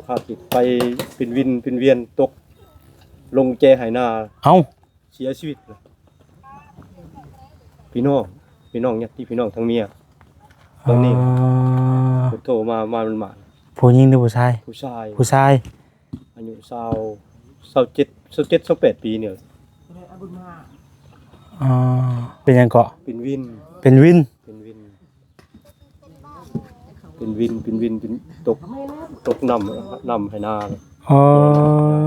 ພາກິດໄປເປັນວິນເປັນວຽນ ຕົກລົງແຈໄຮ່ນາ ເອົ້າ ເສຍຊີວິດ. ພີ່ນ້ອງ ພີ່ນ້ອງຍາດຕິພີ່ນ້ອງທາງເມຍ ເບິ່ງນີ້ ອໍ ເພິ່ນໂທມາ ມາ ມາ ຜູ້ຍິງຫຼືຜູ້ຊາຍ? ຜູ້ຊາຍ ຜູ້ຊາຍ ອາຍຸຊາວ ຊາວເຈັດ ຊາວເຈັດ ຊາວແປດປີນີ້ແຫຼະ. ອໍ ເປັນຫຍັງເກາະ? ເປັນວິນ ເປັນວິນ ເປັນວິນ ເປັນວິນ ເປັນວິນ ເປັນຕົກ ຕົກນ້ຳ ນ້ຳໄຮ່ນາ. ອໍ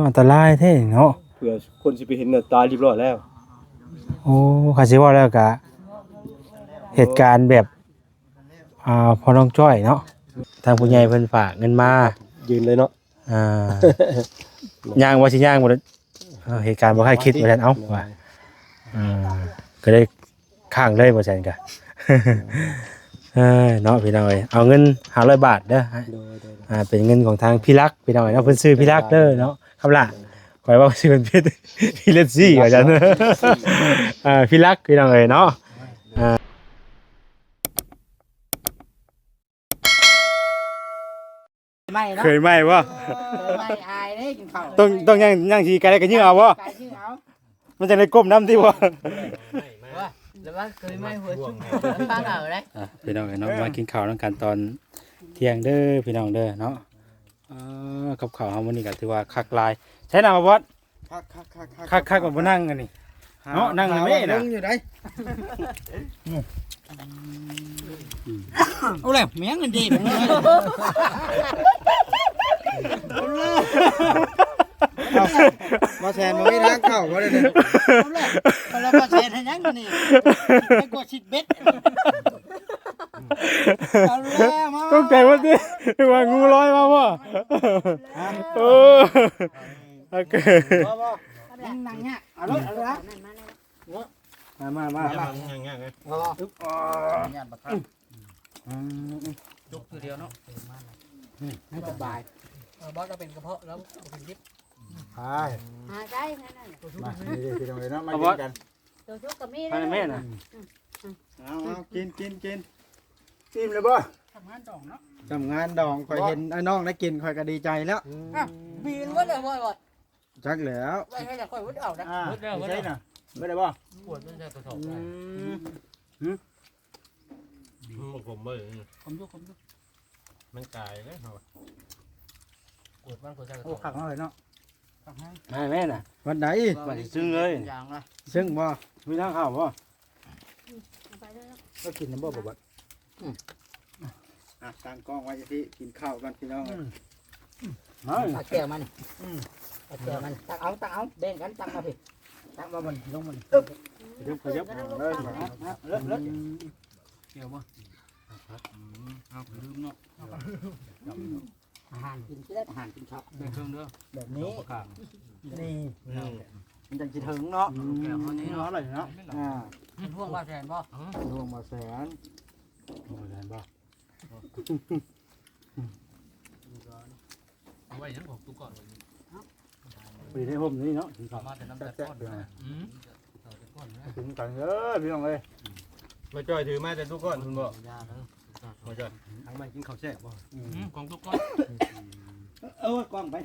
ອັນຕະລາຍແທ້ເນາະ ເພື່ອຄົນຊິໄປເຫັນນະ ຕາຍຮຽບຮ້ອຍແລ້ວ. ໂອ້ ຄັນຊິເວົ້າແລ້ວກະ ເຫດການແບບ ອ່າ ພໍ່ນ້ອງຈ້ອຍເນາະ ທາງຜູ້ໃຫຍ່ເພິ່ນຝາກເງິນມາ ຢືນເລີຍເນາະ. ອ່າ ຍ່າງວ່າຊິຍ່າງບໍ່ໄດ້ ເອີ ເຫດການບໍ່ຄາດຄິດວ່າຊັ້ນ ເອົ້າ ວ່າ ອ່າ ກໍເລີຍຄ້າງເລີຍ ບໍ່ຊັ້ນກະ ເອີ ເນາະ ພີ່ນ້ອງເອີຍ. ເອົາເງິນຫ້າຮ້ອຍບາດເດີ ໂດຍ ໂດຍ ອ່າ ເປັນເງິນຂອງທາງພີ່ລັກ ພີ່ນ້ອງເອີຍເນາະ ເພິ່ນຊື່ພີ່ລັກເດີເນາະ. ຄຳຫຼ້າ ຂ້ອຍເວົ້າຊື່ເພິ່ນຜິດ ພີ່ເລັດຊີວ່າຊັ້ນ ອ່າ ພີ່ລັກ ພີ່ນ້ອງເອີຍເນາະ ອ່າ. ໃໝ່ເນາະ ເຄີຍໃໝ່ບໍ່? ເອີ ເຄີຍໃໝ່ ອາຍເດ້ກິນເຂົ້າ ຕ້ອງ ຕ້ອງຍ່າງ ຍ່າງຊິໄກໄດ້ກໍຍິງເອົາບໍ່? ໄກຍິງເອົາ ມັນຈັ່ງໄດ້ກົ້ມນຳຕິບໍ່? ລະວັງເຄີຍໃໝ່ຫົວຊຸກ ຟັງເອົາເດ້. ອ່ະ ພີ່ນ້ອງເອີຍເນາະ ມາກິນເຂົ້ານຳກັນຕອນທ່ຽງເດີພີ່ນ້ອງເດີເນາະ. ເອີ ກັບເຂົ້າເຮົາມື້ນີ້ກໍຖືວ່າຄັກຫຼາຍ ໃຊ່ນະ ບໍ່ບອດ? ຄັກໆໆໆ ຄັກໆ ວ່າບໍ່ນັ່ງອັນນີ້ ຫາ ເນາະ ນັ່ງແມ່ນະ ຫາວ່າລົງຢູ່ໃດ. ເອົາແລ້ວ ແມ່ງມັນດີ ເອົາແລ້ວ ບໍ່ແຊນບໍ່ມີທາງເຂົ້າບໍ່ໄດ້ນີ້ ເອົາແລ້ວ ເອົາແລ້ວ ບໍ່ແຊນເຮັດຫຍັງນີ້ ໄປກວດຊິດເບັດ ເອົາແລ້ວ ມາ ຕົກໃຈໝົດຕິ ວ່າງູລອຍມາບໍ່? ຮະ ໂອ້ ໂອເຄ ບໍ່ ບໍ່ ຍັງນັ່ງຍາກ ເອົາໂລດ ເອົາໂລດ ມາ ມາ ມາ ມາ ຍັງຍາກເລີຍ ບໍ່ ບໍ່ ອືບ ອືມ ຈຸກຄືດຽວເນາະ ອືມ ໃຫ້ສະບາຍ ເອີ ບອສລາວເປັນກະເພາະ ລາວບໍ່ກິນດິບ ໄປ ຫາໃຊ້ນັ້ນນະ ມາ ນີ້ເດີ ພີ່ນ້ອງເອີຍເນາະ ມາກິນກັນ ໂຕຊຸກກໍມີ ໃຫ້ແມ່ນະ ອືມ ເອົາ ເອົາ ກິນ ກິນ ກິນ ອີ່ມແລ້ວບໍ່? ທຳງານດອງເນາະ ທຳງານດອງ ຂ້ອຍເຫັນອ້າຍນ້ອງໄດ້ກິນ ຂ້ອຍກໍດີໃຈແລ້ວ ອືມ ອ້າວ ບີນເບິດເລີຍບໍ່ ຈັກແລ້ວ ໄວ້ໃຫ້ແຕ່ຂ້ອຍບໍ່ໄດ້ເອົານະ ອ່າ ເບິດແລ້ວ ເບິດແລ້ວ ໃຊ່ນະ ເບິດແລ້ວບໍ່? ຂວດມັນໃສ່ກະສອບ ອືມ ຫື? ມັນບໍ່ຂົມເວີຍ ຂົມຢູ່ ຂົມຢູ່ ມັນກາຍເດ້ເຮົາ ຂວດມັນ ຂວດໃສ່ກະສອບ ໂອ້ ຄັກເນາະເອີຍເນາະ ຄັກແຮງ ມາແມ່ນະ ວັດໃດ? ວັດຊິຊຶ້ງເລີຍ ຢາງລະ ຊຶ້ງບໍ່? ມີທາງເຂົ້າບໍ່? ອືມ ເອົາໄປເລີຍເນາະ ແລ້ວກິນນຳບໍ່ ບໍ່ບັດ? ອືມ ອ່ະ ຕັ້ງກ້ອງໄວ້ທີ່ກິນເຂົ້າກ່ອນພີ່ນ້ອງເອີຍ ອືມ ມາ ຕັກແກ້ວມານີ້ ອືມ ຕັກແກ້ວມານີ້ ຕັກເອົາ ຕັກເອົາ ແບ່ງກັນ ຕັກມາພີ້ ຕັກມາມັນ ລົງມັນ ຂະຫຍັບ ຂະຫຍັບ ເລີດ ເລີດ ເລີດ ອືມ ແກ້ວບໍ່? ອືມ ເອົາ ລືມເນາະ ອືມ ອາຫານກິນຊິໄດ້ ອາຫານກິນເຂົ້າ ແບ່ງເຄິ່ງເດີ ແບບນີ້ ເອົາປາກກາ ນີ້ ອືມ ມັນຈັ່ງຊິເຖິງເນາະ ອືມ ແກ້ວເຮົານີ້ເນາະ ເນາະ ອ່າ ເປັນຫ່ວງບ່າວແສນບໍ່? ເປັນຫ່ວງບ່າວແສນ ບໍ່ແມ່ນບໍ່? ເອົາໄວ້ຫຍັງຂອງຕູ້ກ້ອນ ພໍດີໄດ້ຮົ່ມນີ້ເນາະ ກິນເຂົ້າ ມາແຕ່ນຳແຕ່ກ້ອນ ແຊບໆ ເນາະ ອືມ ກິນກັນເດີພີ່ນ້ອງເອີຍ ມາຈ່ອຍຖືມາແຕ່ຕູ້ກ້ອນພຸ້ນບໍ່? ມາຈ່ອຍ ທາງໃໝ່ກິນເຂົ້າແຊບບໍ່? ອືມ ຂອງຕູ້ກ້ອນ ເອີ ກ້ອງໄປ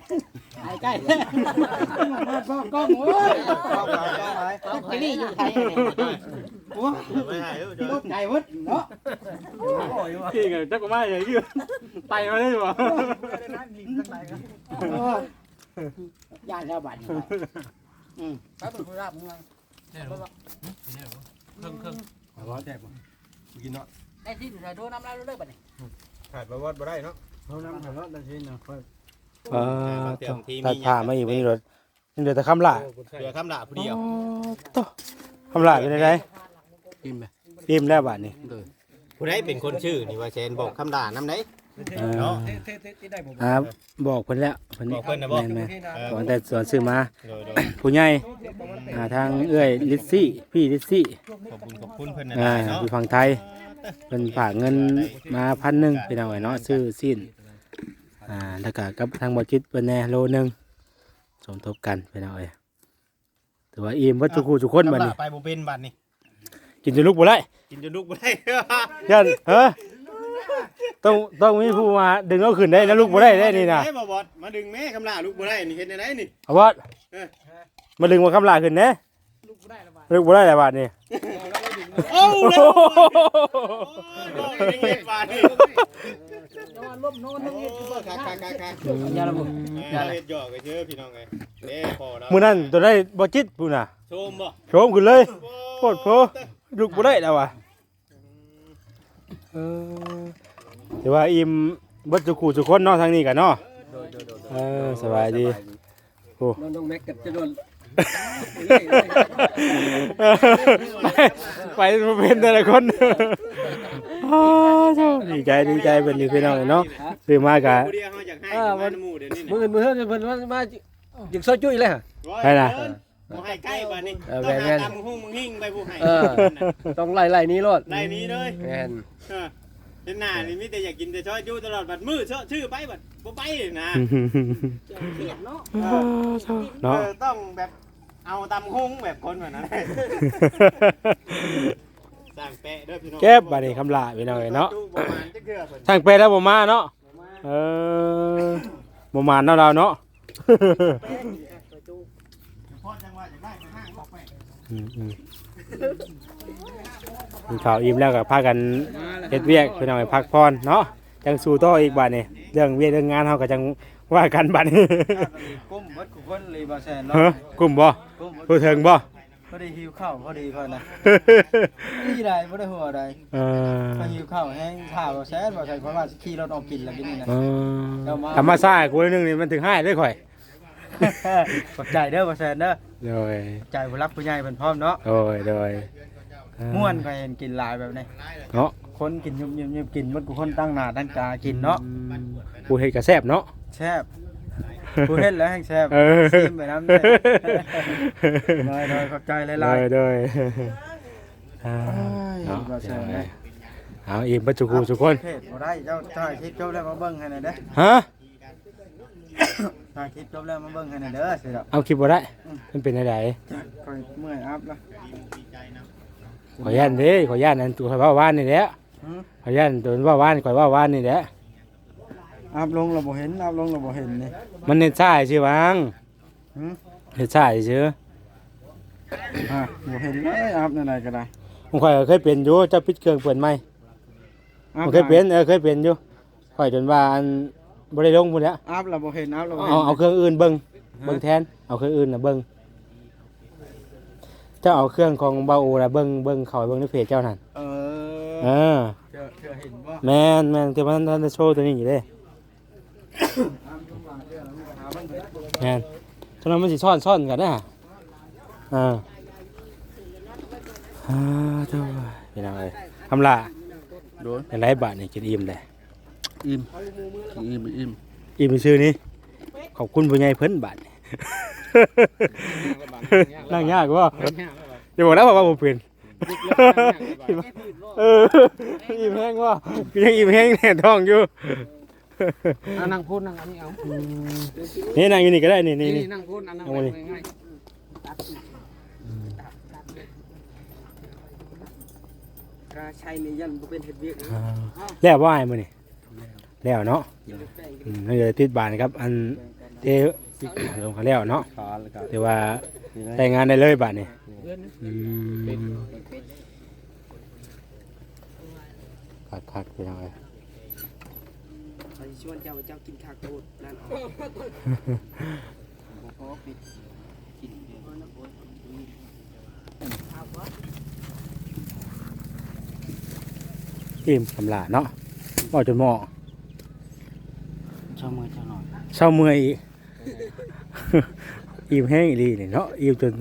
ໄປໃກ້ ກ້ອງ ກ້ອງ ໂອ້ຍ ກ້ອງໄປ ກ້ອງໄປ ຈັກຊິລີ້ຢູ່ໃສອັນນີ້ ໂອ້ຍ ໄປໃຫ້ເດີ ຕົກໃຈເບິດເນາະ ໂອ້ຍ ເກັ່ງຈັກມາໃຫຍ່ຢູ່ ໄຕ່ມາເລີຍບໍ່? ໂອ້ຍ ຢ້ານແລ້ວບາດນີ້ ອືມ ໄປເບິ່ງລາບເມືອງ ແຊບບໍ່? ຫຶ? ເຄິ່ງໆ ເອົາບໍ່ ແຊບບໍ່? ກິນເນາະ ໄດ້ຊິນໃສ່ໂທນຳລາວເລີຍບາດນີ້ ຂາດບໍ່ ບໍ່ໄດ້ເນາະ ໂທນຳຂາດເນາະ ໄດ້ຊິນນະ ເອີ ຕັດຜ້າມາອີກ ມື້ນີ້ລົດ ຍັງເຫຼືອແຕ່ຄຳຫຼ້າ ເຫຼືອຄຳຫຼ້າຜູ້ດຽວ ອໍ ໂທ້ ຄຳຫຼ້າເປັນໃດ? ອີ່ມ ອີ່ມແລ້ວບາດນີ້ ໂດຍ ຜູ້ໃດເປັນຄົນຊື້ນີ້ວ່າແຊນ ບອກຄຳຫຼ້ານຳໃດ ເອີ ເນາະ ອ່າ ບອກເພິ່ນແລ້ວ ເພິ່ນ ບອກເພິ່ນນະບໍ່? ແມ່ນໆ ເອີ ບອກແຕ່ສວນຊື້ມາ ໂດຍໆ ຜູ້ໃຫຍ່ ອ່າ ທາງເອື້ອຍລິດຊີ ພີ່ລິດຊີ ຂອບຄຸນ ຂອບຄຸນເພິ່ນຫຼາຍໆ ອ່າ ເນາະ ຢູ່ຝັ່ງໄທ ເພິ່ນຝາກເງິນມາພັນໜຶ່ງ ພີ່ນ້ອງເອີຍເນາະ ຊື້ຊີ້ນ ອ່າ ແລ້ວກະກັບທາງບໍ່ຈິດເພິ່ນແດ່ໂລໜຶ່ງ ສົມທົບກັນພີ່ນ້ອງເອີຍ ຖືວ່າອີ່ມເບິດທຸກຜູ້ທຸກຄົນບາດນີ້ ໄປບໍ່ເປັນບາດນີ້ ກິນຈົນລຸກບໍ່ໄດ້ ກິນຈົນລຸກບໍ່ໄດ້ ຢ້ານ ຮະ ຕ້ອງ ຕ້ອງມີຜູ້ມາດຶງເຮົາຂຶ້ນໄດ້ນະ ລຸກບໍ່ໄດ້ເດ້ນີ້ນະ ໄດ້ບໍ່ບອດ? ມາດຶງແມ່ຄຳຫຼ້າ ລຸກບໍ່ໄດ້ນີ້ ເຮັດແນວໃດນີ້? ເອົາບອດ ເອີ ມາດຶງວ່າຄຳຫຼ້າຂຶ້ນແດ່ ລຸກບໍ່ໄດ້ລະບາດ ລຸກບໍ່ໄດ້ລະບາດນີ້ ເອົາແລ້ວ ໂອ້ຍ ເຮັດບາດນີ້ ນອນລົມນອນຍັງເຮັດຢູ່ ຄັກໆໆໆ ຢ່າລະບໍ່ ຢ່າເຮັດຫຍອກກັນເດີພີ່ນ້ອງເອີຍ ເດ້ພໍລະ ມື້ນັ້ນຕົວໃດບໍ່ຈິດພຸ້ນນະ ໂຊມບໍ່ ໂຊມຂຶ້ນເລີຍ ໂອ້ ໂພດໂພ ລຸກບໍ່ໄດ້ລະວ່າ ເອີ ຖືວ່າອີ່ມເບິດທຸກຄູ່ທຸກຄົນເນາະ ທາງນີ້ກະເນາະ ໂດຍໆໆ ເອີ ສະບາຍດີ ໂອ້ ນ້ອງແມັກກັບຈະໂດນ ໄປ ໄປບໍ່ເປັນແຕ່ລະຄົນ ອ້າ ໂທ້ ດີໃຈ ດີໃຈເພິ່ນຢູ່ພີ່ນ້ອງເນາະ ຊື້ມາກະ ເອີ ມື້ອື່ນມື້ເຮືອນເພິ່ນມາ ມາຢາກຊອຍຈຸ້ຍເລີຍ ໃຜນະ? ບໍ່ໃຫ້ໃກ້ບາດນີ້ ເອີ ຕ້ອງຫາ ແມ່ນໆ ຕຳຫຸ່ງມັງຫິ່ງໄປຜູ້ໃຫ້ ເອີ ຕ້ອງໄລ່ໆໜີໂລດ ໄລ່ໜີເລີຍ ແມ່ນ ເອີ ເຫັນໜ້ານີ້ມີແຕ່ຢາກກິນແຕ່ຊອຍຈຸຕະຫຼອດ ບັດມື້ເຊາະຊື່ໄປບັດບໍ່ໄປນະ ເນາະ ເອີ ເນາະ ເອີ ຕ້ອງແບບເອົາຕຳຫຸ່ງແບບຄົນແບບນັ້ນ ສ້າງແປະເດີພີ່ນ້ອງ ເກັບບາດນີ້ຄຳຫຼ້າພີ່ນ້ອງເອີຍເນາະ ສ້າງແປະແລ້ວບໍ່ມາເນາະ ເອີ ບໍ່ມານເນາະລາວເນາະ ອືມໆ ກິນເຂົ້າອີ່ມແລ້ວກໍພາກັນເຮັດວຽກພີ່ນ້ອງ ໃຫ້ພັກຜ່ອນເນາະ ຈັ່ງສູ້ຕໍ່ອີກບາດນີ້ ເລື່ອງວຽກເລື່ອງງານເຮົາກໍຈັ່ງວ່າກັນບາດນີ້ ກຸ້ມເບິດທຸກຄົນເລີຍບໍ່ແຊນເນາະ ຮະ ກຸ້ມບໍ່? ກຸ້ມເບິດ ຜູ້ເທິງບໍ່? ພໍດີຫິວເຂົ້າພໍດີຂ້ອຍນະ ດີໃດບໍ່ໄດ້ຫົວໃດ ເອີ ຂ້ອຍຫິວເຂົ້າແຮງ ຖ້າບໍ່ແຊນ ບໍ່ແຊນ ເພາະວ່າຂີ່ລົດອອກກິນແລ້ວກິນນີ້ນະ ເອີ ທຳມະຊາດກູໜຶ່ງນີ້ມັນເຖິງຮ້າຍເດ້ຂ້ອຍ ຂອບໃຈເດີບໍ່ແຊນເດີ ໂດຍ ຂອບໃຈຜູ້ຫຼັກຜູ້ໃຫຍ່ເພິ່ນພ້ອມເນາະ ໂດຍ ໂດຍ ມ່ວນຂ້ອຍເຫັນກິນຫຼາຍແບບນີ້ເນາະ ຄົນກິນຍຸບໆໆ ກິນໝົດ ຜູ້ຄົນຕັ້ງໜ້າຕັ້ງຕາກິນເນາະ ອືມ ຜູ້ເຮັດກໍແຊບເນາະ ແຊບ ຜູ້ເຮັດແລ້ວແຮ່ງແຊບ ເອີ ຊີມໄປນຳເດີ ໂດຍໆ ຂອບໃຈຫຼາຍໆ ໂດຍໆ ອ່າ ເນາະ ເອົາອີກເບິດທຸກຄູ່ທຸກຄົນ ເພດບໍ່ໄດ້ ເຈົ້າຖ່າຍຄລິບຈົບແລ້ວມາເບິ່ງໃຫ້ແດ່ເດີ ຮະ ຖ່າຍຄລິບຈົບແລ້ວມາເບິ່ງໃຫ້ແດ່ເດີ ເອົາຄລິບບໍ່ໄດ້ ອືມ ມັນເປັນແນວໃດ ຂ້ອຍເມື່ອຍອັບລະ ຂ້ອຍຢ້ານເດ້ ຂ້ອຍຢ້ານອັນຕົວເວົ້າວານນີ້ແຫຼະ ຫື ຂ້ອຍຢ້ານຕົວເວົ້າວານ ຂ້ອຍເວົ້າວານນີ້ແຫຼະ ອັບລົງລະບໍ່ເຫັນ ອັບລົງລະບໍ່ເຫັນນີ້ ມັນເຮັດຊ້າຊື່ຫວ່າງ ຫື ເຮັດຊ້າຊື່ ຮະ ບໍ່ເຫັນເລີຍ ອັບແນວໃດກໍໄດ້ ຂອງຂ້ອຍກໍເຄີຍເປັນຢູ່ ເຈົ້າປິດເຄື່ອງເປີດໃໝ່ ອັບ ມັນເຄີຍເປັນ ເອີ ເຄີຍເປັນຢູ່ ຂ້ອຍຈົນວ່າອັນ ບໍ່ໄດ້ລົງພຸ້ນແຫຼະ ອັບລະບໍ່ເຫັນ ອັບລະບໍ່ເຫັນ ເອົາ ເອົາເຄື່ອງອື່ນເບິ່ງ ຮະ ເບິ່ງແທນ ເອົາເຄື່ອງອື່ນນະເບິ່ງ ເຈົ້າເອົາເຄື່ອງຂອງບ່າວໂອລະເບິ່ງ ເບິ່ງເຂົ້າໄປເບິ່ງໃນເພຈເຈົ້ານັ້ນ ເອີ ເອີ ເທື່ອ ເທື່ອເຫັນບໍ່ ແມ່ນໆ ແຕ່ວ່າມັນທັນໄດ້ໂຊຕົວນີ້ຢູ່ເດ້ ແມ່ນ ເທົ່ານັ້ນມັນຊິຊ້ອນ ຊ້ອນກັນນະ ເອີ ອ່າ ໂທ້ ພີ່ນ້ອງເອີຍ ຄຳຫຼ້າ ໂດຍ ຈັ່ງໃດບາດນີ້ ກິນອີ່ມແລ້ວ ອີ່ມ ກິນອີ່ມ ອີ່ມ ອີ່ມຊື່ນີ້ ຂອບຄຸນຜູ້ໃຫຍ່ເພິ່ນບາດນີ້ ນັ່ງຍາກບໍ່? ຢ່າບອກນະວ່າບໍ່ເປັນ ເອີ ອີ່ມແຮງບໍ່? ຍັງອີ່ມແຮງແໜ້ທ້ອງຢູ່ ອ່ະ ນັ່ງພຸ້ນ ນັ່ງອັນນີ້ເອົາ ນີ້ນັ່ງຢູ່ນີ້ກໍໄດ້ ນີ້ ນີ້ ນີ້ ນີ້ ນັ່ງພຸ້ນ ອັນນັ້ນ ເອົາ ໄວ້ ນີ້ ໄວ້ງ່າຍ ກາໄຊນີ້ຢ້ານບໍ່ເປັນເຮັດວຽກ ອ່າ ແລ້ວບໍ່ອ້າຍມື້ນີ້? ແລ້ວເນາະ ອືມ ເຮົາຈະຕິດບານກັບອັນເທ ລົງມາແລ້ວເນາະ ຖືວ່າໃຊ້ງານໄດ້ເລີຍບາດນີ້ ອືມ ຄັກໆ ພີ່ນ້ອງເອີຍ ຂ້ອຍຊິຊວນເຈົ້າ ເຈົ້າກິນຄັກໂພດນັ້ນ ອີ່ມຄຳຫຼ້າເນາະ ເວົ້າຈົນໝໍ້ ເຊົາເມື່ອຍຈັກໜ້ອຍ ເຊົາເມື່ອຍອີກ ອີ່ມແຮງອີ່ຫຼີນີ້ເນາະ ອີ່ມຈົນ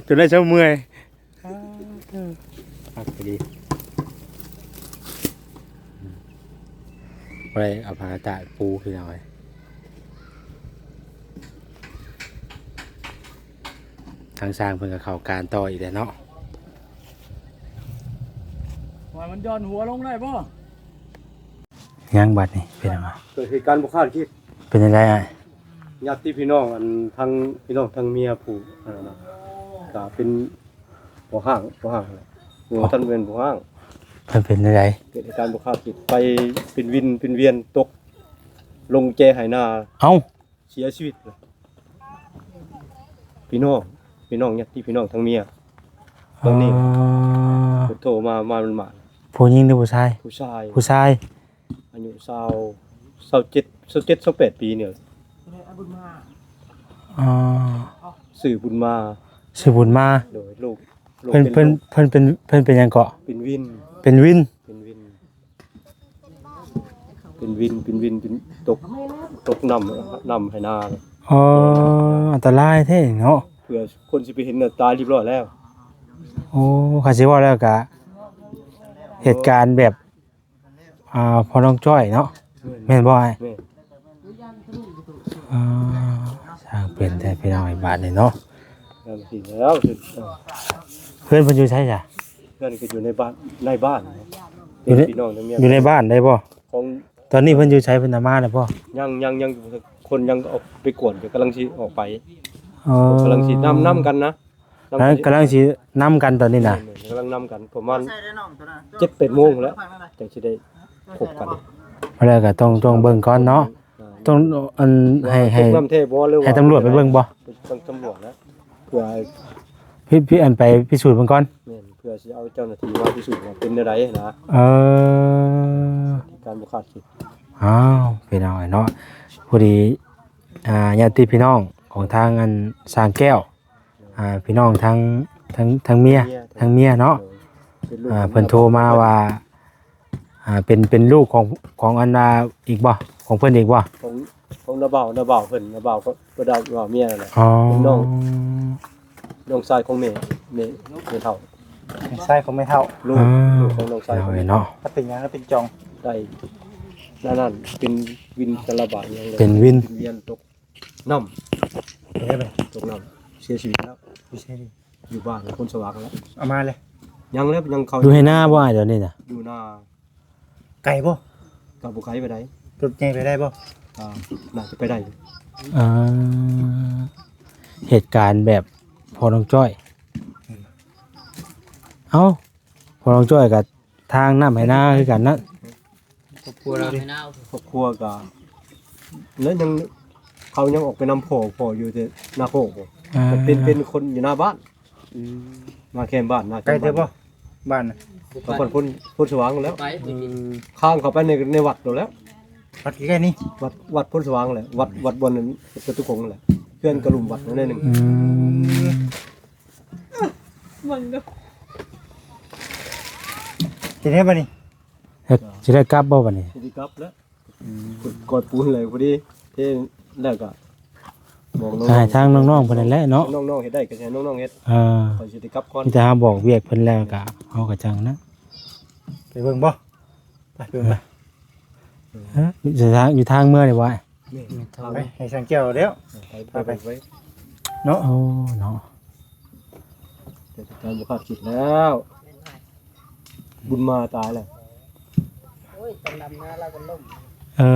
ຈົນໄດ້ເຊົາເມື່ອຍ. ອ່າ ຄັກອີ່ຫຼີ ອືມ ບໍ່ໄດ້ເອົາຜ້າຕາກປູ ພີ່ນ້ອງເອີຍ ທາງຊ່າງເພິ່ນກໍເຂົ້າການຕໍ່ອີກແລ້ວເນາະ ວ່າມັນຢ່ອນຫົວລົງໄດ້ບໍ່? ຍັງບາດນີ້ເປັນຫຍັງວະ? ເກີດເຫດການບໍ່ຄາດຄິດ ເປັນຈັ່ງໃດອ້າຍ? ຍາດຕິພີ່ນ້ອງ ອັນ ທັງພີ່ນ້ອງທັງເມຍຜູ້ ອັນນັ້ນນະ ກະເປັນ ບໍ່ຮ້າງ ບໍ່ຮ້າງຫັ້ນແຫຼະ ບໍ່ທັນແມ່ນຜູ້ຮ້າງ ມັນເປັນຈັ່ງໃດ? ເກີດເຫດການບໍ່ຄາດຄິດ ໄຟເປັນວິນເປັນວຽນຕົກລົງແຈໄຮ່ນາ ເອົ້າ ເສຍຊີວິດເລີຍ. ພີ່ນ້ອງ ພີ່ນ້ອງ ຍາດຕິພີ່ນ້ອງທາງເມຍ ຕອນນີ້ ອໍ ເພິ່ນໂທມາ ມາ ມາ ຜູ້ຍິງຫຼືຜູ້ຊາຍ? ຜູ້ຊາຍ ຜູ້ຊາຍ ອາຍຸຊາວ ຊາວເຈັດ ຊາວເຈັດ ຊາວແປດປີນີ້ແຫຼະ. ອໍ ຊື່ບຸນມາ ຊື່ບຸນມາ ໂດຍ ລູກ ລູກ ເພິ່ນ ເປັນ ເພິ່ນ ເພິ່ນເປັນ ເພິ່ນເປັນຫຍັງເກາະ? ເປັນວິນ ເປັນວິນ ເປັນວິນ ເປັນວິນ ເປັນວິນ ເປັນຕົກ ຕົກນ້ຳ ນ້ຳໄຮ່ນາ. ອໍ ອັນຕະລາຍແທ້ເນາະ ເພື່ອຄົນຊິໄປເຫັນນະ ຕາຍຮຽບຮ້ອຍແລ້ວ. ໂອ້ ຄັນຊິເວົ້າແລ້ວກະ ເຫດການແບບ ອ່າ ພໍ່ນ້ອງຈ້ອຍເນາະ ແມ່ນ ແມ່ນບໍ່ອ້າຍ? ແມ່ນ ອ່າ ຊ່າງເປັນແທ້ພີ່ນ້ອງ ບາດນີ້ເນາະ. ນັ້ນຊິແລ້ວ ເອີ ເຮືອນເພິ່ນຢູ່ໃສຊະ? ເຮືອນກໍຢູ່ໃນບ້ານ ໃນບ້ານ ຢູ່ໃນ ພີ່ນ້ອງທາງເມຍ ຢູ່ໃນບ້ານໄດ້ບໍ່? ຂອງ ຕອນນີ້ເພິ່ນຢູ່ໃສ? ເພິ່ນນຳມາແລ້ວບໍ່? ຍັງ ຍັງ ຍັງ ຄົນຍັງອອກໄປກວດຢູ່ ກຳລັງຊິອອກໄປ. ອໍ ກຳລັງຊິນຳ ນຳກັນນະ ນຳກັນ ກຳລັງຊິນຳກັນຕອນນີ້ນະ ແມ່ນໆ ກຳລັງນຳກັນ ປະມານເຈັດແປດໂມງພຸ້ນແຫຼະ ຈັ່ງຊິໄດ້ພົບກັນ. ແລ້ວກໍຕ້ອງ ຕ້ອງເບິ່ງກ່ອນເນາະ ຕ້ອງ ອັນ ໃຫ້ ໃຫ້ ໃຫ້ຕຳຫຼວດໄປເບິ່ງບໍ່? ຕ້ອງຕຳຫຼວດແລ້ວ ເພື່ອ ພິ ພິ ອັນ ໄປພິສູດເບິ່ງກ່ອນ. ແມ່ນ ເພື່ອຊິເອົາເຈົ້າໜ້າທີ່ມາພິສູດວ່າເປັນແນວໃດນະ. ເອີ ການບໍ່ຄາດຄິດ. ອ້າວ ພີ່ນ້ອງເອີຍເນາະ ພໍດີ ອ່າ ຍາດຕິພີ່ນ້ອງຂອງທາງ ອັນ ຊ່າງແກ້ວ ອ່າ ພີ່ນ້ອງທາງ ທາງ ທາງເມຍ ເມຍ ທາງເມຍເນາະ ໂດຍ ເປັນລູກ ອ່າ ເພິ່ນໂທມາວ່າ ອ່າ ເປັນ ເປັນລູກຂອງ ຂອງອັນນ່າອີກບໍ່? ຂອງເພິ່ນອີກບໍ່? ຂອງ ຂອງນ້າບ່າວ ນ້າບ່າວເພິ່ນ ນ້າບ່າວກໍ ກໍດາວເມຍນັ້ນແຫຼະ. ອໍ ເປັນນ້ອງ ນ້ອງຊາຍຂອງແມ່ ແມ່ ແມ່ເຖົ້າ ນ້ອງຊາຍຂອງແມ່ເຖົ້າ ລູກ ອ່າ ລູກຂອງນ້ອງຊາຍ ເນາະ ເນາະ. ເປັນຫຍັງ ເປັນຈອງ ໄດ້ ນັ້ນ ນັ້ນ ເປັນວິນສາລະບາດຫຍັງເລີຍ ເປັນວິນ ເປັນວິນຕົກ ນ້ຳ ເປັນໄດ໋? ຕົກນ້ຳ ເສຍຊີວິດແລ້ວ ຢູ່ໃສ? ຢູ່ບ້ານໂພນສະຫວ່າງແລ້ວ. ເອົາມາເລີຍ? ຍັງແລ້ວ ຍັງເຂົ້າ ຢູ່ໄຮ່ນາບໍ່ອ້າຍ ດຽວນີ້ນະ? ຢູ່ນາ. ໄກບໍ່? ກໍບໍ່ໄກປານໃດ. ລົດໃຫຍ່ໄປໄດ້ບໍ່? ອ່າ ໜ້າຈະໄປໄດ້ຢູ່. ເອີ ເຫດການແບບພໍ່ນ້ອງຈ້ອຍ ເອົ້າ ພໍ່ນ້ອງຈ້ອຍກໍ ທາງນ້ຳໄຮ່ນາຄືກັນນະ. ຄອບຄົວລາວ ຄອບຄົວກໍ ແລ້ວຍັງ ເຂົາຍັງອອກໄປນຳພໍ່ ພໍ່ຢູ່ແຕ່ນາໂຄກ ອ່າ ເປັນ ເປັນຄົນຢູ່ໜ້າບ້ານ. ອືມ ນາແຄມບ້ານ ນາແຄມບ້ານ. ໄກເຕີບບໍ່ ບ້ານນະ? ກໍບ້ານໂພນ ໂພນສະຫວ່າງແລ້ວ ໄປ ອືມ ຂ້າມເຂົ້າໄປໃນ ໃນວັດໂດນແລ້ວ. ວັດໃກ້ໆນີ້ ວັດ ວັດໂພນສະຫວ່າງແຫຼະ ວັດ ວັດບ່ອນນັ້ນ ຈະຕຸຄົງນັ້ນແຫຼະ ເຮືອນກະລຸ່ມວັດນັ້ນໜ້ອຍໜຶ່ງ. ອືມ ເບິ່ງດູ ຊິໄດ້ບັດນີ້ ເຮັດ ຊິໄດ້ກັບບໍ່ບັດນີ້? ຊິໄດ້ກັບແລ້ວ ອືມ ກອດປູນເລີຍພໍດີ ເທແລ້ວກໍບອກນ້ອງ ໃຫ້ທາງນ້ອງໆເພິ່ນນັ້ນແຫຼະເນາະ ນ້ອງໆເຮັດໄດ້ກໍໃຫ້ນ້ອງໆເຮັດ. ເອີ ຂ້ອຍຊິໄດ້ກັບກ່ອນ ມີແຕ່ເຮົາບອກວຽກເພິ່ນແລ້ວກໍເຮົາກໍຈັ່ງນະ ໄປເບິ່ງບໍ່? ໄປ ໄປ ໄປ ເອີ ຢູ່ທາງ ຢູ່ທາງເມືອນີ້ບໍ່? ແມ່ນ ໄປ ໄປ ໃຫ້ຊ່າງແກ້ວແລ້ວ ໄປ ໄປ ໄປ ໄປ ໄປ ເນາະ ໂອ້ ເນາະ ແຕ່ການບໍ່ຄາດຄິດແລ້ວ ບຸນມາຕາຍແລ້ວ. ໂອ້ຍ ຕອນດຳນາລາວກໍລົ້ມ ເອີ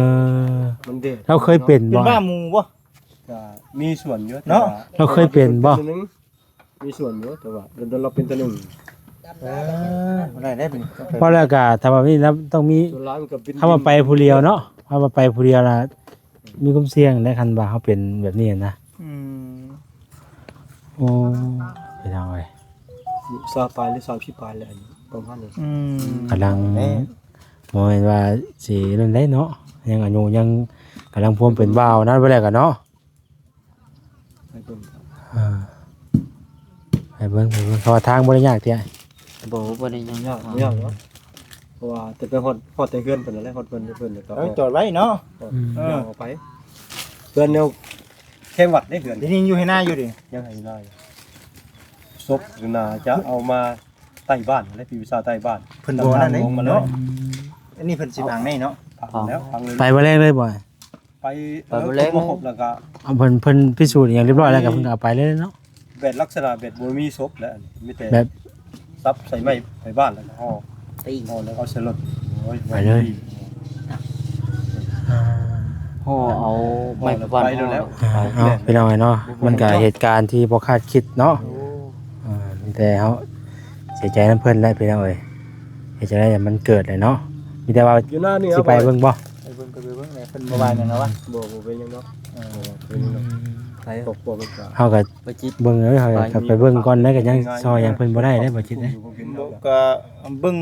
ມັນເດ ລາວເຄີຍເປັນບໍ່? ເປັນບ້າໝູ່ບໍ່? ກໍມີສ່ວນຢູ່ ເນາະ ແຕ່ວ່າ ລາວເຄີຍເປັນບໍ່? ມີສ່ວນຢູ່ ແຕ່ວ່າດົນໆລາວເປັນເທື່ອໜຶ່ງ. ເອີ ບໍ່ໄດ້ໄດ້ບັດນີ້ ເພາະແລ້ວກໍຖ້າວ່າມີແລ້ວຕ້ອງມີ ສ່ວນຫຼາຍມັນກໍເປັນ ຖ້າວ່າໄປຜູ້ດຽວເນາະ ຖ້າວ່າໄປຜູ້ດຽວລະມີຄວາມສ່ຽງໃດ໋ ຄັນວ່າເຮົາເປັນແບບນີ້ນະ. ອືມ ໂອ້ ພີ່ນ້ອງເອີຍ ຊາວປາຍ ຫຼື ສາມສິບປາຍແລ້ວ ປະມານນີ້. ອືມ ກຳລັງ ແມ່ນ ບໍ່ແມ່ນວ່າຊິນັ້ນໄດ໋ເນາະ ຍັງອາຍຸຍັງກຳລັງພວມເປັນບ່າວນັ້ນໄປແລ້ວກໍເນາະ. ໄປເບິ່ງ ອ່າ ໄປເບິ່ງ ໄປເບິ່ງ ເພາະວ່າທາງບໍ່ໄດ້ຍາກຕິອ້າຍ? ບໍ່ ບໍ່ໄດ້ຍາກ ຍາກ ບໍ່ຍາກດອກ ເພາະວ່າແຕ່ໄປຮອດ ຮອດແຕ່ເຮືອນເພິ່ນນັ້ນແຫຼະ ຮອດເຮືອນເພິ່ນແລ້ວກໍ ເອີ ຈອດໄວ້ເນາະ ອືມ ເອີ ຍ່າງອອກໄປ ເຮືອນແນວແຄມວັດເດ້ ເຮືອນ ດຽວນີ້ຍັງຢູ່ໄຮ່ນາຢູ່ເດ້ ຍັງໄຮ່ນາຢູ່ ສົບໜ້າຈະເອົາມາ ໃຕ້ບ້ານແຫຼະ ປີວາສາໃຕ້ບ້ານ ເພິ່ນບໍ່ນັ້ນເດ້ເນາະ ອັນນີ້ເພິ່ນຊິຝັງໃນເນາະ ຝັງແລ້ວ ຝັງເລີຍ ໄປມື້ແລງເລີຍບໍ່? ໄປ ໄປມື້ແລງ ເອົາຄົບແລ້ວກໍ ເອົາເພິ່ນ ເພິ່ນພິສູດອີ່ຫຍັງຮຽບຮ້ອຍແລ້ວກໍ ເພິ່ນກໍເອົາໄປເລີຍເນາະ ແບບລັກສະນະແບບບໍ່ມີສົບແຫຼະ ມີແຕ່ແບບສັບໃສ່ໄມ້ໄປບ້ານແລ້ວກໍຫໍ່ ຕີ ຫໍ່ແລ້ວເອົາໃສ່ລົດ ໂອ້ຍ ໄປເລີຍ ຫໍ່ເອົາໄມ້ໄປບ້ານ ຫໍ່ແລ້ວ ອ່າ ເອົາ ພີ່ນ້ອງເອີຍເນາະ ມັນກໍເຫດການທີ່ບໍ່ຄາດຄິດເນາະ ໂອ້ ອ່າ ມີແຕ່ເຮົາ ເສຍໃຈນຳເພິ່ນແຫຼະພີ່ນ້ອງເອີຍ. ເຮັດຈັ່ງໃດມັນເກີດແຫຼະເນາະ. ມີແຕ່ວ່າ ຢູ່ໜ້ານີ້ ຊິໄປເບິ່ງບໍ່? ໄປເບິ່ງ ກໍໄປເບິ່ງແຫຼະ. ເພິ່ນບໍ່ວ່າຫຍັງແລ້ວວະ? ບໍ່ ບໍ່ເປັນຫຍັງດອກ. ເອີ ບໍ່ເປັນຫຍັງດອກ. ຄອບຄົວເພິ່ນກໍ ເຮົາກໍ ບໍ່ຈິດ ເບິ່ງເອີຍ ເຮົາກໍໄປເບິ່ງກ່ອນໄດ໋. ກໍຍັງຊ່ອຍຫຍັງເພິ່ນບໍ່ໄດ້ເດ້ ບໍ່ຈິດເດ້. ກໍເບິ່ງ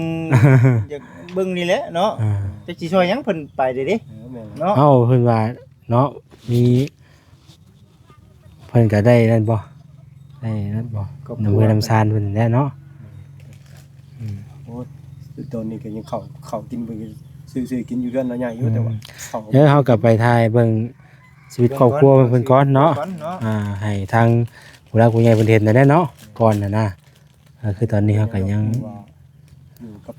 ຢາກເບິ່ງນີ້ແຫຼະເນາະ. ອ່າ ຈັກຊິຊ່ອຍຫຍັງເພິ່ນໄປເດ້ ເອີ ແມ່ນ ເນາະ. ເອົ້າ ເພິ່ນວ່າເນາະ ມີ ເພິ່ນກໍໄດ້ນັ້ນບໍ່ ໄດ້ນັ້ນບໍ່ ກໍ ນຳເຮືອນຳຊານເພິ່ນແຫຼະເນາະ. ອືມ ໂອ້ຍ ຕອນນີ້ກໍຍັງເຂົ້າ ເຂົ້າກິນເພິ່ນກໍຊື້ ຊື້ກິນຢູ່ເຮືອນລະໃຫຍ່ຢູ່. ອືມ ແຕ່ວ່າເຂົ້າ ເອີ ເຮົາກໍໄປຖ່າຍເບິ່ງຊີວິດຄອບຄົວເພິ່ນກ່ອນເນາະ. ອ່າ ໃຫ້ທາງຜູ້ຫຼັກຜູ້ໃຫຍ່ເພິ່ນເຫັນນັ້ນແຫຼະເນາະ ກ່ອນນັ້ນນະ. ກໍຄືຕອນນີ້ເຮົາກໍຍັງ ຢູ່ກັບ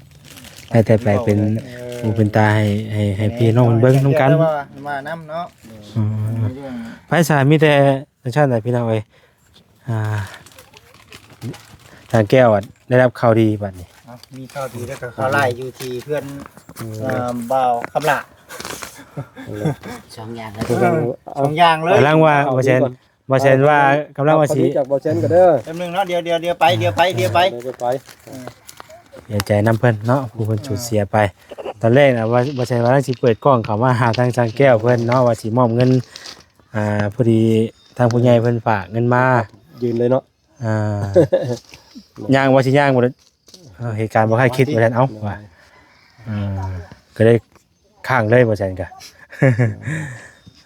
ໄດ້ແຕ່ໄປເປັນຫູເປັນຕາໃຫ້ ໃຫ້ ໃຫ້ພີ່ນ້ອງເພິ່ນເບິ່ງນຳກັນ ວ່ານຳເນາະ. ອືມ ໃຜສາ ມີແຕ່ຈັ່ງຊັ້ນແຫຼະພີ່ນ້ອງເອີຍ. ອ່າ ທາງແກ້ວອະ ໄດ້ຮັບຂ່າວດີບັດນີ້. ເອົ້າ ມີຂ່າວດີແລ້ວກໍຂ່າວຮ້າຍຢູ່ທີ່ເຮືອນ ອືມ ເອີ ບ່າວຄຳຫຼ້າ. ສອງຢ່າງເລີຍ ສອງຢ່າງເລີຍ. ກຳລັງວ່າ ບໍ່ແຊນ ບໍ່ແຊນວ່າ ກຳລັງວ່າຊິ ຈາກບໍ່ແຊນກໍເດີ. ແປັບໜຶ່ງເນາະ ດຽວ ດຽວ ດຽວໄປ ດຽວໄປ ດຽວໄປ ດຽວໄປ. ເອີ ເສຍໃຈນຳເພິ່ນເນາະ ຜູ້ເພິ່ນສູນເສຍໄປ. ຕອນແລກນະວ່າ ບໍ່ແຊນວ່າຊິເປີດກ້ອງເຂົ້າມາຫາທາງຊ່າງແກ້ວເພິ່ນເນາະ ວ່າຊິມອບເງິນ. ອ່າ ພໍດີທາງຜູ້ໃຫຍ່ເພິ່ນຝາກເງິນມາ ຢືນເລີຍເນາະ. ອ່າ ຍ່າງວ່າຊິຍ່າງບໍ່ໄດ້ ເອີ ເຫດການບໍ່ຄາດຄິດ ວ່າຊັ້ນ. ເອົ້າ ວ່າ ເອີ ກໍເລີຍຄ້າງເລີຍ ບໍ່ຊັ້ນກະ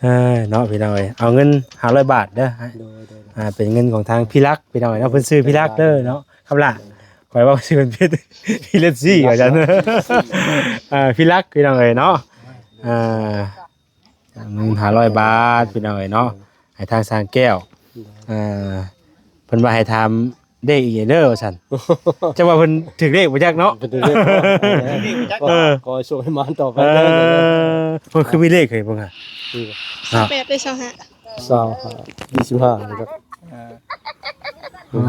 ເອີ ເນາະ ພີ່ນ້ອງເອີຍ. ເອົາເງິນຫ້າຮ້ອຍບາດເດີ. ໂດຍ ໂດຍ ອ່າ ເປັນເງິນຂອງທາງພີ່ລັກ ພີ່ນ້ອງເອີຍເນາະ. ເພິ່ນຊື່ພີ່ລັກເດີເນາະ ຄຳຫຼ້າ. ຂ້ອຍເວົ້າຊື່ເພິ່ນຜິດ ພີ່ເລັດຊີ ວ່າຊັ້ນ. ເອີ ພີ່ລັກ ພີ່ນ້ອງເອີຍເນາະ. ອ່າ ໜຶ່ງພັນຫ້າຮ້ອຍບາດ ພີ່ນ້ອງເອີຍເນາະ ໃຫ້ທາງຊ່າງແກ້ວ. ເອີ ເພິ່ນວ່າໃຫ້ຖາມເລກອີກເດີວ່າຊັ້ນ. ຈັກວ່າເພິ່ນຖືກເລກບໍ່ຈັກເນາະ ເພິ່ນຖືກເລກບໍ່. ເອີ ຂໍໃຫ້ໂຊກໃຫ້ໝານຕໍ່ໄປເດີ. ເອີ ເພິ່ນຄືມີເລກໃຫ້ເບິ່ງຫາ ແປດ ຫຼື ຊາວຫ້າ ຊາວຫ້າ ຊາວຫ້າ ນີ້ຄັບ. ເອີ ອື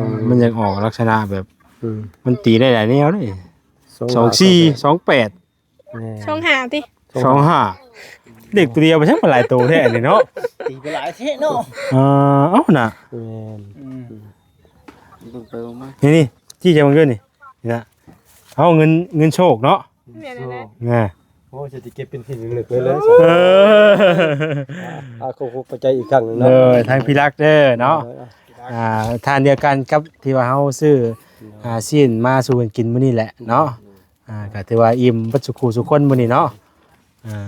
ມ ມັນຢາກອອກລັກສະນະແບບ ອືມ ມັນຕີໄດ້ຫຼາຍແນວເດ້. ສອງສີ່ ສອງແປດ ແມ່ນ ສອງຫ້າ ຕິ ສອງຫ້າ ເລກຕົວດຽວໄປ ຊ່າງມັນຫຼາຍໂຕແທ້ນີ້ເນາະ. ຕີໄປຫຼາຍແທ້ເນາະ. ເອີ ເອົ້ານະ ແມ່ນ ອືມ ເບິ່ງໄປເບິ່ງມາ ນີ້ ນີ້ ຊີ້ຈະເບິ່ງເດີນີ້ ນີ້ນະ. ເອົາ ເງິນ ເງິນໂຊກເນາະ. ແມ່ນແຫຼະ ນະ. ໂອ້ ຈະໄດ້ເກັບເປັນທີ່ລະລຶກເລີຍ ເອີ ເລີຍ. ອ່າ ຂໍຂອບໃຈອີກຄັ້ງໜຶ່ງເນາະ. ເອີ ທາງພີ່ລັກເດີເນາະ. ເອີ ອ່າ ທ່ານດຽວກັນກັບທີ່ວ່າເຮົາຊື້ ອ່າ ຊີ້ນມາສູ່ກັນກິນມື້ນີ້ແຫຼະເນາະ. ອ່າ ກໍຖືວ່າອີ່ມເບິດສູ່ຄູ່ສູ່ຄົນມື້ນີ້ເນາະ. ອ່າ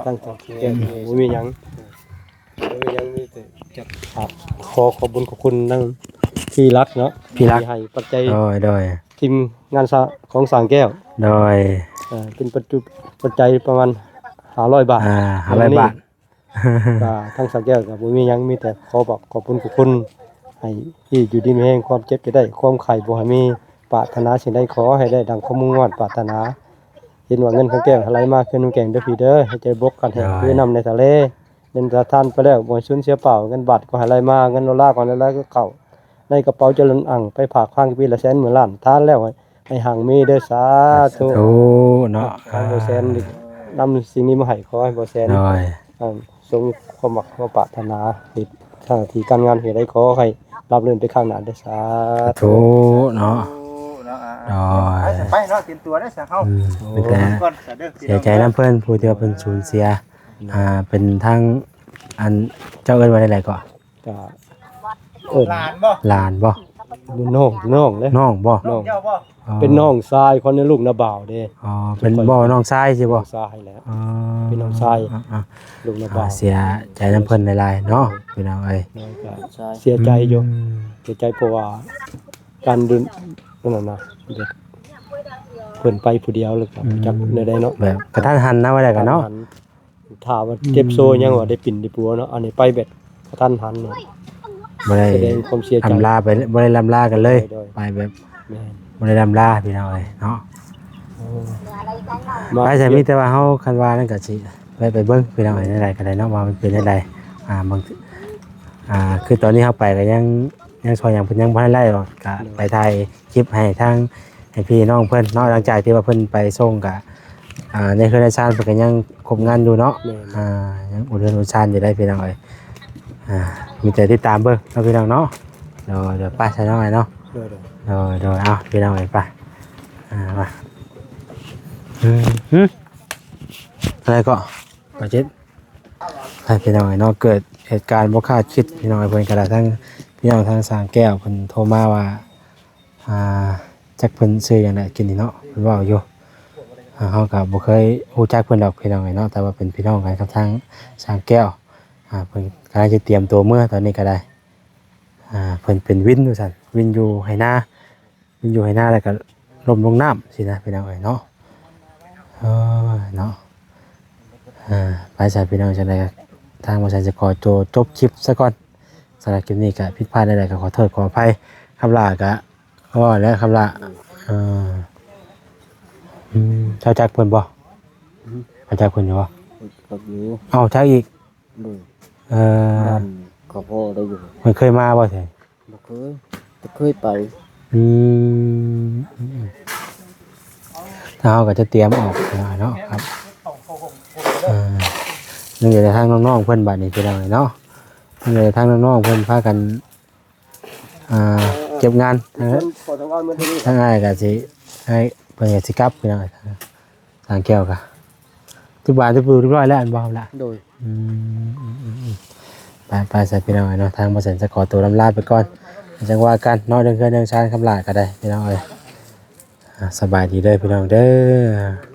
ຕັ້ງໃຈ ບໍ່ມີຫຍັງ ບໍ່ມີຫຍັງ ມີແຕ່ຈະຝາກຂໍຂອບບຸນຂອບຄຸນນຳພີ່ລັກເນາະ ພີ່ລັກ ທີ່ໃຫ້ປັດໄຈ ໂດຍ ໂດຍ ທີມງານສະ ຂອງຊ່າງແກ້ວ ໂດຍ ເອີ ເປັນປັດຈຸ ປັດໄຈປະມານຫ້າຮ້ອຍບາດ ອ່າ ຫ້າຮ້ອຍບາດ. ກໍທາງຊ່າງແກ້ວກໍບໍ່ມີຫຍັງ ມີແຕ່ຂໍບອກຂອບຄຸນຂອບຄຸນ ໃຫ້ທີ່ຢູ່ດີມີແຮງ ຄວາມເຈັບຢ່າໄດ້ ຄວາມໄຂ້ບໍ່ໃຫ້ມີ ປາດຖະໜາສິ່ງໃດຂໍໃຫ້ໄດ້ດັ່ງຄວາມມຸ່ງມາດປາດຖະໜາ. ເຫັນວ່າເງິນຂອງແກ້ວໄຫຼມາຄືນ້ຳແກງເດີພີ່ເດີ ໃຫ້ໃຈບົກກັນແຫ້ງຄືນ້ຳໃນທະເລ ເງິນທີ່ທານໄປແລ້ວບໍ່ໃຫ້ສູນເສຍເປົ່າ ເງິນບາດກໍໃຫ້ໄຫຼມາ ເງິນໂດລາກໍໃຫ້ໄຫຼຄືເກົ່າ ໃນກະເປົາຈະລົ້ນອັ່ງ ໄປຝາກຄາງປີລະແສນໝື່ນລ້ານ ທານແລ້ວ ໃຫ້ຮັ່ງມີເດີ ສາທຸ ສາທຸເນາະ. ຂໍໃຫ້ບໍ່ແສນນຳສິ່ງນີ້ມາໃຫ້ ຂໍໃຫ້ບໍ່ແສນ ໂດຍ ອ່າ ສົມຄວາມໝັກຄວາມປາດຖະໜາ ເຮັດໜ້າທີ່ການງານເຮັດໃດ ຂໍໃຫ້ລາບລື່ນໄປຂ້າງໜ້າເດີ ສາທຸ ສາທຸເນາະ. ໂດຍ ໄປຊະ ໄປເນາະ ຕຽມຕົວເດີຊະເຮົາ ອືມ ໄປກ່ອນຊະເດີ ເສຍໃຈນຳເພິ່ນ ຜູ້ທີ່ວ່າເພິ່ນສູນເສຍ ອ່າ ເປັນທາງ ອັນ ເຈົ້າເອີ້ນວ່າໃດກໍ ກໍເອີ້ນຫຼານບໍ່ ຫຼານບໍ່ ນ້ອງ ນ້ອງເດ້ ນ້ອງບໍ່ ນ້ອງເຈົ້າບໍ່ ອໍ ເປັນນ້ອງຊາຍຂອງລູກນ້າບ່າວເດ້. ອໍ ເປັນບໍ່ ນ້ອງຊາຍຊິບໍ່ ນ້ອງຊາຍແຫຼະ ອໍ ເປັນນ້ອງຊາຍ ອ່າໆ ລູກນ້າບ່າວ ອ່າ ເສຍໃຈນຳເພິ່ນຫຼາຍໆເນາະ ພີ່ນ້ອງເອີຍ ກໍເສຍໃຈຢູ່ ອືມ ເສຍໃຈ ເພາະວ່າການເດີນນັ້ນນະ ເພິ່ນໄປຜູ້ດຽວ ແລ້ວກໍ ອືມ ຈັກແນວໃດເນາະ ແບບກະທັນຫັນນະ ວ່າໄດ້ກໍເນາະ ກະທັນຫັນ. ຖ້າວ່າເຈັບໂຊຫຍັງວ່າໄດ້ປິ່ນໄດ້ປົວເນາະ ອືມ ອັນນີ້ໄປແບບກະທັນຫັນ ບໍ່ໄດ້ ສະແດງຄວາມເສຍໃຈ ລຳລາໄປ ບໍ່ໄດ້ລຳລາກັນເລີຍ ໂດຍໆ ໄປແບບ ແມ່ນ ບໍ່ໄດ້ລຳລາ ພີ່ນ້ອງເອີຍເນາະ. ໂອ້ ໄປໃສ ມາ ມີແຕ່ວ່າເຮົາ ຄັນວ່ານັ້ນກໍຊິແວະໄປເບິ່ງ ພີ່ນ້ອງເອີຍ ແນວໃດກໍໄດ້ເນາະ ວ່າມັນເປັນແນວໃດ ອ່າ ບາງ ອ່າ ຄືຕອນນີ້ເຮົາໄປກໍຍັງ ຍັງຊ່ອຍຫຍັງເພິ່ນຍັງບໍ່ທັນໄດ້ດອກ ກໍ ໂດຍ ໄປຖ່າຍ ຄລິບໃຫ້ທາງ ໃຫ້ພີ່ນ້ອງເພິ່ນເນາະ ຫຼັງຈາກທີ່ວ່າເພິ່ນໄປສົ່ງກະ ອ່າ ໃນເຮືອນໃນຊານເພິ່ນກະຍັງຄົບງານຢູ່ເນາະ ແມ່ນ ອ່າ ຍັງອຸເຮືອນອຸຊານຢູ່ໄດ໋ພີ່ນ້ອງເອີຍ ອ່າ ມີແຕ່ຕິດຕາມເບິ່ງເນາະພີ່ນ້ອງເນາະ ດຽວ ດຽວໄປຊະເນາະອ້າຍເນາະ ໂດຍ ໂດຍ ໂດຍ ໂດຍ ເອົາ ພີ່ນ້ອງເອີຍ ໄປ ອ່າ ມາ ອືມ ຫຶ ອະໄລເກາະ ບາດເຈັບ ໃຫ້ພີ່ນ້ອງເອີຍເນາະ ເກີດເຫດການບໍ່ຄາດຄິດ ພີ່ນ້ອງເອີຍ ເພິ່ນກໍໄດ້ ທາງ ພີ່ນ້ອງທາງສາງແກ້ວເພິ່ນໂທມາວ່າ ອ່າ ຈັກເພິ່ນຊື່ຫຍັງແຫຼະ ກິນນີ້ເນາະ ເພິ່ນເວົ້າຢູ່ ອ່າ ເຮົາກໍບໍ່ເຄີຍຮູ້ຈັກເພິ່ນດອກ ພີ່ນ້ອງເອີຍເນາະ ແຕ່ວ່າເປັນພີ່ນ້ອງກັນກັບທາງສາງແກ້ວ ອ່າ ເພິ່ນກຳລັງຈະຕຽມຕົວເມືອຕອນນີ້ກໍໄດ້ ອ່າ ເພິ່ນເປັນວິນວ່າຊັ້ນ ວິນຢູ່ໄຮ່ນາ ວິນຢູ່ໄຮ່ນາ ແລ້ວກໍລົ້ມລົງນ້ຳຊີ້ນະ ພີ່ນ້ອງເອີຍເນາະ ເອີ ເນາະ ອ່າ ໄປຊະ ພີ່ນ້ອງ ຈັ່ງໃດກໍທາງບ່າວສັນຊິຂໍໂຕຈົບຄລິບຊະກ່ອນ ສຳລັບຄລິບນີ້ກໍຜິດພາດແນວໃດກໍຂໍໂທດຂໍອະໄພ ຄຳຫຼ້າກໍ ກໍເວົ້າແຫຼະ ຄຳຫຼ້າ ເອີ ອືມ ເຈົ້າຈັກເພິ່ນບໍ່? ອືມ ເຈົ້າຈັກເພິ່ນຢູ່ບໍ່? ຈັກຢູ່ ເອົ້າ ຈັກອີກ ໂດຍ ເອີ ບ້ານກໍພໍໄດ້ຢູ່ ເພິ່ນເຄີຍມາບໍ່ແທ້? ບໍ່ເຄີຍ ແຕ່ເຄີຍໄປ ອືມ ທາງເຮົາກໍຈະຕຽມອອກເນາະ ເນາະ ຄັບ ເອີ ຍັງເຫຼືອແຕ່ທາງນ້ອງໆເພິ່ນບາດນີ້ ພີ່ນ້ອງເອີຍເນາະ ຍັງເຫຼືອແຕ່ທາງນ້ອງໆເພິ່ນພາກັນ ອ່າ ເກັບງານ ທາງ ທາງອ້າຍກໍຊິ ອ້າຍເພິ່ນກໍຊິກັບ ພີ່ນ້ອງເອີຍ ທາງແກ້ວກໍ ທຸກບານທຸກປູຮຽບຮ້ອຍແລ້ວ ແມ່ນບໍ່ລະ? ໂດຍ ອືມ ອືມ ອືມ ໄປ ໄປຊະ ພີ່ນ້ອງເອີຍເນາະ ທາງບ່າວສັນຈະຂໍໂຕລຳລາໄປກ່ອນ ຈັ່ງວ່າກັນເນາະ ເລື່ອງເຮືອນເລື່ອງຊານຄຳຫຼ້າກໍໄດ້ ພີ່ນ້ອງເອີຍ ອ່າ ສະບາຍດີເດີ ພີ່ນ້ອງເດີ.